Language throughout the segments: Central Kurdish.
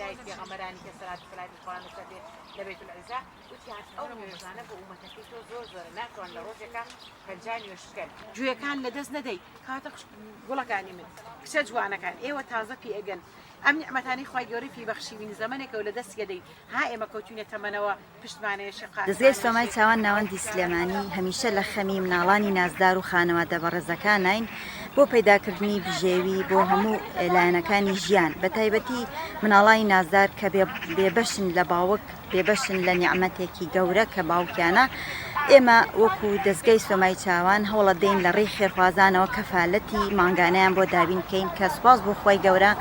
لای پێغەمبەرانی کە سەلات و سەلامی خوایان لەسەر بێ لە بەیت العزە وتیان ئەو نوێژانە بۆ ئومەتەکەی تۆ زۆر زۆرە ناتوان لە ڕۆژێکا 50 نوێژ بکەن. گوێکان لەدەست نەدەی کاتە گوڵەکانی من کچە جوانەکان ئێوە تازە پێ ئەگەن ئەم نیعمەتانەی خوای گەورە پێی بەخشیوین زەمەنێکە و لەدەستی ئەدەین ها ئێمە کەوتوینە تەمەنەوە دەزگای سۆمای چاوان ناوەندی سلێمانی هەمیشە لە خەمی مناڵانی نازدار و خانەوادە بەڕێزەکانین بۆ پەیداکردنی بژێوی بۆ هەموو لایەنەکانی ژیان بە تایبەتی مناڵانی نازدار کە بێبەشن لە باوک بێبەشن لە نیعمەتێکی گەورە کە باوکیانە ئێمە وەکو دەزگای سۆمای چاوان هەوڵە دەین لە ڕێی خێرخوازانەوە کەفالەتی مانگانەیان بۆ دابین بکەین کە سوپاس بۆ خوای گەورە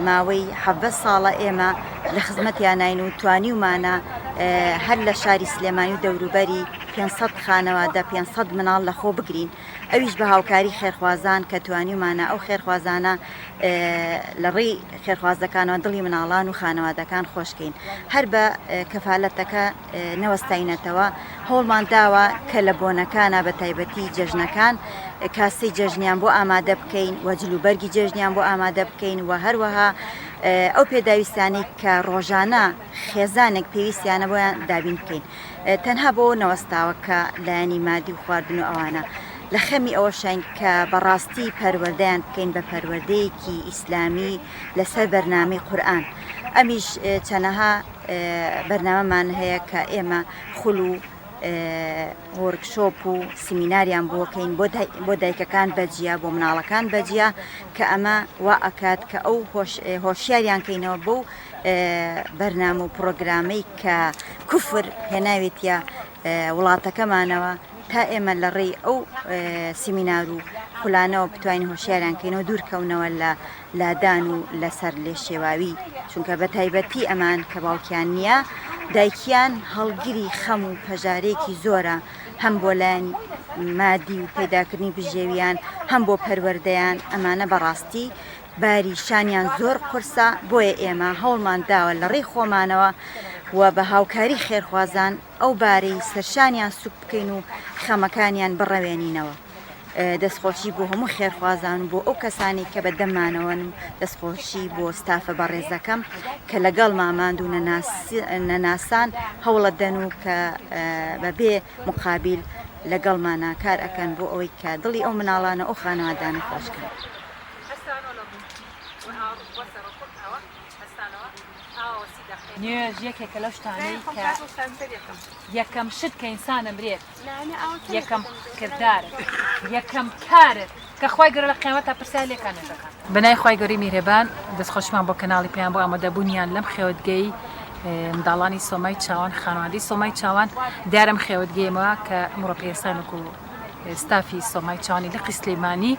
ماوەی حەڤدە ساڵە ئێمە لە خزمەتیانین و توانیومانە هەر لە شاری سلێمانی و دەوروبەری 500 خانەوادە 500 مناڵ لە خۆ بگرین ئەویش بە هاوکاری خێرخوازان کە توانیومانە ئەو خێرخوازانە لە ڕێی خێرخوازەکانەوە دڵی مناڵان و خانەوادەکان خۆشکەین هەر بە کەفالەتەکە نەوەستاینەتەوە هەوڵمان داوە کە لە بۆنەکانا بە تایبەتی جەژنەکان کاسەی جەژنیان بۆ ئامادە بکەین و جلوبەرگی جەژنیان بۆ ئامادە بکەین و هەروەها ئەو پێداویستانەی کە ڕۆژانە خێزانێک پێویستیانە بۆیان دابین بکەین تەنها بۆ نەوەستاوە کە لایەنی مادی و خواردن و ئەوانە لە خەمی ئەوەشین کە بەڕاستی پەروەردەیان بکەین بە پەروەردەیەکی ئیسلامی لەسەر بەرنامەی قورئان ئەمیش چەنەها بەرنامەمان هەیە کە ئێمە خول و وۆرکشۆپ و سیمیناریان بۆکەین بۆ دایکەکان بەجیا بۆ مناڵەکان بەجیا کە ئەمە وا ئەکات کە ئەو هۆشیاریان کەینەوە بۆ بەرنامە و پرۆگرامەی کە کوفر هێناوێتە وڵاتەکەمانەوە تا ئێمە لە ڕێی ئەو سیمینار و خولانەوە بتوانین هۆشیاریان کەینەوە دوورکەونەوە لە لادان و لەسەر لێشێواوی چونکە بە تایبەتی ئەمان کە باوکیان نییە دایکیان هەڵگری خەم و پەژارەیەکی زۆرە هەم بۆ لایەنی مادی و پەیداکردنی بژێویان هەم بۆ پەروەردەیان ئەمانە بەڕاستی باری شانیان زۆر قورسە بۆیە ئێمە هەوڵمان داوە لە ڕێی خۆمانەوە و بە هاوکاری خێرخوازان ئەو بارەی سەرشانیان سوک بکەین و خەمەکانیان بڕەوێنینەوە. دەستخۆشی بۆ هەموو خێرخوازان و بۆ ئەو کەسانەی کە بە دەممانەوەن و دەستخۆشی بۆ ستافە بەڕێزەکەم کە لەگەڵما ماندوو نەناسان هەوڵەدەن و کە بەبێ مقابیل لەگەڵمانا کار ئەکەن بۆ ئەوەی کە دڵی ئەو مناڵانە ئەو خانەوادانە خۆشکەن. نوێژ یەکێکە لەو شتانەی کە یەکەم شت کە ئینسان ئەمرێت یەکەم کردارت یەکەم کارت کە خوای گەورە لە قیامەتا پرسیار لێکا نوێژەکان. بەناوی خوای گەورەی میهرەبان دەستخۆشیمان بۆ کەناڵی پەیام بۆ ئامادەبوونیان لەم خێوەتگەی منداڵانی سۆمای چاوان خانەوادەی سۆمای چاوان دیارم خێوەتگەیەمەوە کە ئەمڕۆ پێسان وەکو ستافی سۆمای چاوانی لقی سلەیمانی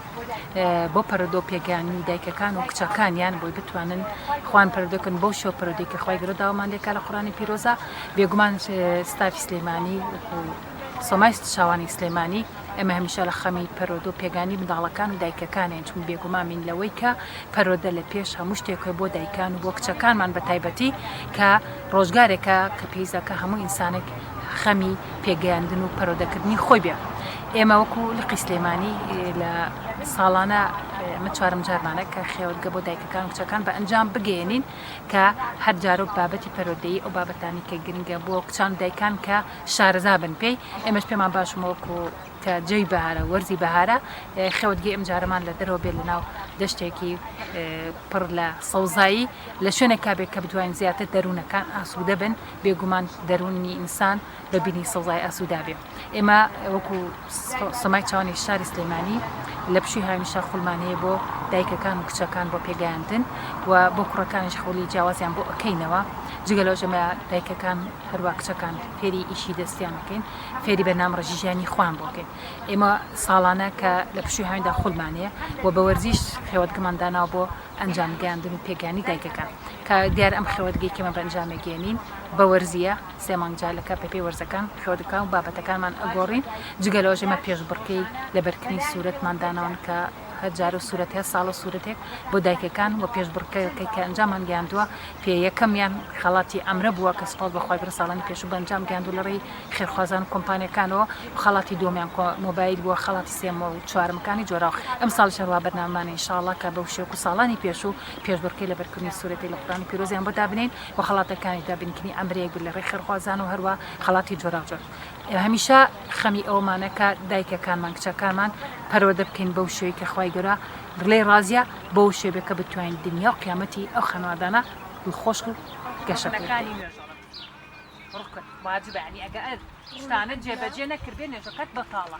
بۆ پەرۆدۆ پێگەیاندنی دایکەکان و کچەکانیان بۆی بتوانن خوان پەرۆدەکەن بۆ شۆ پەرۆدەی کە خوای گەورە داوامان لێکا لە قورئانی پیرۆزە بێگومان ستافی سلەیمانی وەکو سۆمای چاوانی سلێمانی ئێمە هەمیشە لە خەمی پەرۆدە و پێگانی منداڵەکان و دایکەکانین چون بێگومامین لەوەی کە پەرۆدە لە پێش هەموو شتێکە بۆ دایکان و بۆ کچەکانمان بە تایبەتی کە ڕۆژگارێکە کە پێویستە هەموو ئینسانێک خەمی پێگەیاندن و پەرۆدەکردنی خۆی بێ ئێمە وەکو لقی سلێمانی لە ساڵانە ئەمە چوارم جارمانە کە خێوەتگە بۆ دایکەکان و کچەکان بە ئەنجام بگەێنین کە هەر جارە و بابەتی پەرۆدەیی ئەو بابەتانی کە گرنگە بۆ کچان و دایکان کە شارەزا بن پێی ئێمەش پێمان باشم وەکو کە جێی بەهارە وەرزی بەهارە خێوەتگەی ئەم جارەمان لە دەرەوە بێت لە ناو دەشتێکی پڕ لە سەوزایی لە شوێنێکا بێت کە بتوانین زیاتر دەروونەکان ئاسوودە بن بێگومان دەروونی ئینسان بە بینی سەوزای ئاسوودا بێ ئێمە وەکو سەمای چاوانی شاری سلێمانی لە پشووی هاوینیشا خولمان هەیە بۆ دایکەکان و کچەکان بۆ پێگەیاندن و بۆ کوڕەکانیش خولی جیاوازیان بۆ ئەکەینەوە جگە لەوەش ئێمە دایکەکان هەروە کچەکان فێری ئیشی دەستیان ئەکەین فێری بەرنامەڕێژی ژیانی خۆیان بۆ ئەکەین ئێمە ساڵانە کە لە پشووی هاویندا خولمان هەیە و بە وەرزیش خێوەتگەمان داناوە بۆ ئەنجام گەیاندن و پێگەیاندنی دایکەکان کە دیارە ئەم خێوەتگەی کەمە بە ئەنجامێگەیەنین بە وەرزیە سێ مانگ جار لە کە پێی وەرزەکان خێوەتەکان و بابەتەکانمان ئەگۆڕین جگە لەوەش ئێمە پێشبڕکێی لەبەرکردنی سوورەتمان داناون کە. هەر جارە و سوورەت هەر ساڵە سوورەتێک بۆ دایکەکان و پێشبڕکێکەی کە ئەنجامان گەیاندووە پێ یەکەمیان خەڵاتی ئەمرە بووە کە سوپاس بۆ خوای گەورە ساڵانی پێشوو بە ئەنجام گەیاندوو لە ڕێی خێرخوازان و کۆمپانیەکانەوە و خەڵاتی دووەمیان مۆبایل بووە خەڵاتی سێیەم و چوارەمەکانی جۆراو ئەمساڵیش هەروا بەرنامەمانە ان شاء اللە کە بەو شێوە و ساڵانی پێشوو پێشبڕکێ لەبەرکردنی سوورەتی لە قورئانی پیرۆزیان بۆ دابنێین و خەڵاتەکانیش دابینکردنی ئەمرەیەک بێت لە ڕێی خێرخوازان و هەروا خەڵاتی جۆراوجۆر. هەمیشە خەمی ئەوەمانە کە دایکەکانمان کچەکانمان پەروەردە بکەین بەو شێوەی کە خوای گەورە لێی ڕازیە بەو شێوەیە کە بتوانین دنیا و قیامەتی ئەو خانەوادانە دڵخۆش و گەشە پێ بدەین. واجبە یانی ئەگەر شتانە جێبەجێ نەکردبێ نوێژەکەت بەتاڵە.